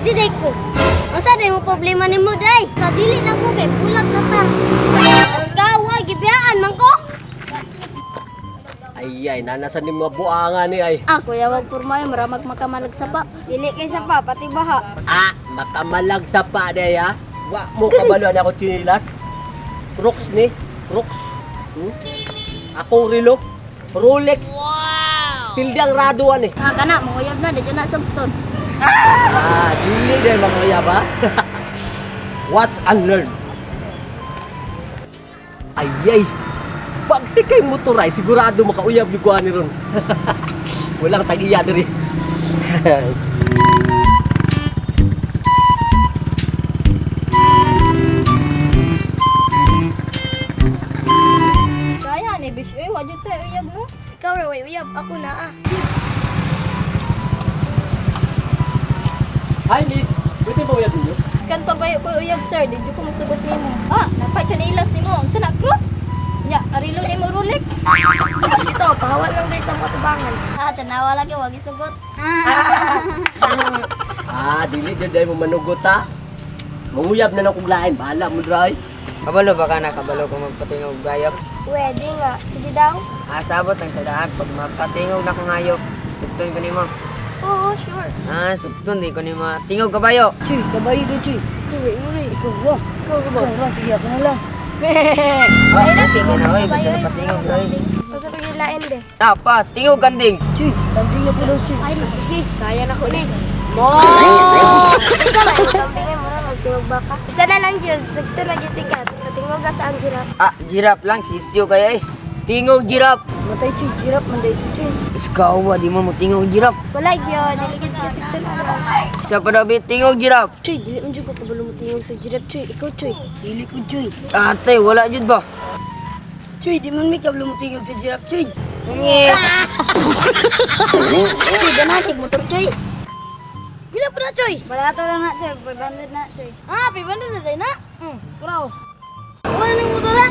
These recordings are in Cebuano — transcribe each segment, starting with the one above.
Di day ko. Unsa day mo problema nimo day? Sa dili na ko kay bulag na ta. Gawa gibiyaan man ko. Ay ay, nanasan ni mga buangan ni ay. Ah, kuya, wag pormayo, maramag makamalag sa pa. Dili kay sa pa, pati baha. Ah, makamalag sa pa day ha. Wa mo kabaluan ako chinilas. Crooks ni, Crooks. Hmm? Akong relo, Rolex. Wow! Pildang raduan eh. Ah, kana, manguyab na, di na sabton. Ah, dili day mga ba? Watch and learn. Ay ay. Pag si kay motoray, sigurado makauyab ni kuha ni ron. Walang tag-iya diri. Kaya ni bish, eh, wajud tayo uyab no? Ikaw ra way uyab, ako na ah. Hi miss, pwede ba uyab ninyo? Kan pagbayo ko uyab sir, di jud ko musugot nimo. Ah, napay chanilas nimo. Unsa na Crocs? Nya, arilo nimo Rolex. Ito, pahawat lang diri sa motobangan. Ah, tanawa lagi wag isugot. Ah, dili jud day mo manugot ha. Manguyab na lang kong lain, bahala mo dry. Kabalo ba ka na? Kabalo kung magpatingog gayok? Pwede nga. Sige daw. Ah, sabot ang tadaan. Pag mapatingog na kong hayop, sugton ko nimo. Oo, sure. Ah, sugton di ko nimo. Tingog kabayo. Chuy, kabayo ka, Chuy. Uri, uri. Ikaw, wa. Ikaw, ikaw. Ikaw, sige, ako na lang. Ah, patingin na oy, gusto na patingog oy. Basta pagilain de. Napa, tingog kanding. Chuy, kambing na po daw, Chuy. Ay, sige. Kaya na ko ni. Mo! Ikaw ba? Kambingin mo na magtingog baka. Isa na lang yun. Sugto na gyud ka. Patingog ka sa ang giraffe. Ah, giraffe lang sisyo kaya eh. Tingog giraffe. Matay, Chuy. Giraffe, manday ito, Chuy. Iskawa, di mo mo tingog giraffe. Wala gyud. Dili gyud ka sugto na lang. Isa pa daw bi tingog giraffe. Chuy, dili man jud ko kabalo mo tingog sa giraffe, Chuy. Ikaw, Chuy. Dili ko, Chuy. Ate, wala jud ba? Chuy, di man may kabalo mo tingog sa giraffe, Chuy. Nge. Chuy, ganahan motor, Chuy. Pila po na, Chuy? Barato lang na, Chuy. 500 na, Chuy. Ah, 500 na tayo na? Kuraw. Wala nang motor, ha?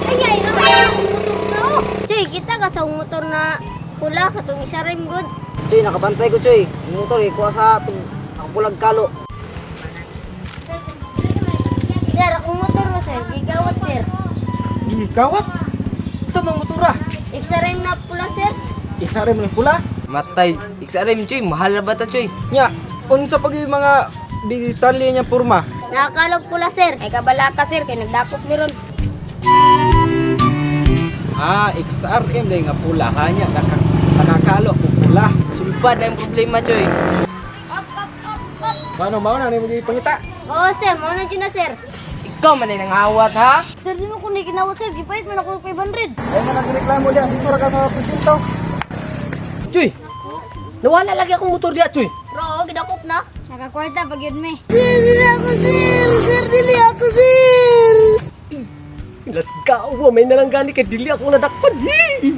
Ay, ay, ay, akong motor na, oh. Chuy, kita ka sa motor na pula, katong isa rim good. Chuy, nakabantay ko, Chuy. Yung motor ikuha sa atong ako kalo. Sir, akong motor mo, sir. Gigawat, sir. Gikawat? Sa mga motora? Isa rim na pula, sir. Iksare mo ng pula. Matay, XRM, Chuy. Mahal na ba ta, Chuy? Nya, unsa pag yung mga detalye niya porma? Nakakalog pula, sir. Ay, kabala ka, sir. Kaya nagdakop ni ron. Ah, XRM dahil nga pula ha niya. Nakakalo ko pula. Sulbad na yung problema, Chuy. Ops, ops, ops, ops. Paano mao na nimo gipangita? Oo, sir. Mauna dyan na, sir. Ikaw man ay nangawat, ha? Sir, di mo kung ginawat, sir. Gipalit man ako ng 500. Ay man ang reklamo diya dito ra ka sa presinto. Chuy! Nawala lagi akong motor diya, Chuy. Bro, gidakop na. Nakakwarta pag yun, me. Sir, dili ako, sir. Sir, dili ako, sir. Las gawa, may nalang gani kay dili ako nadakpan. Hee!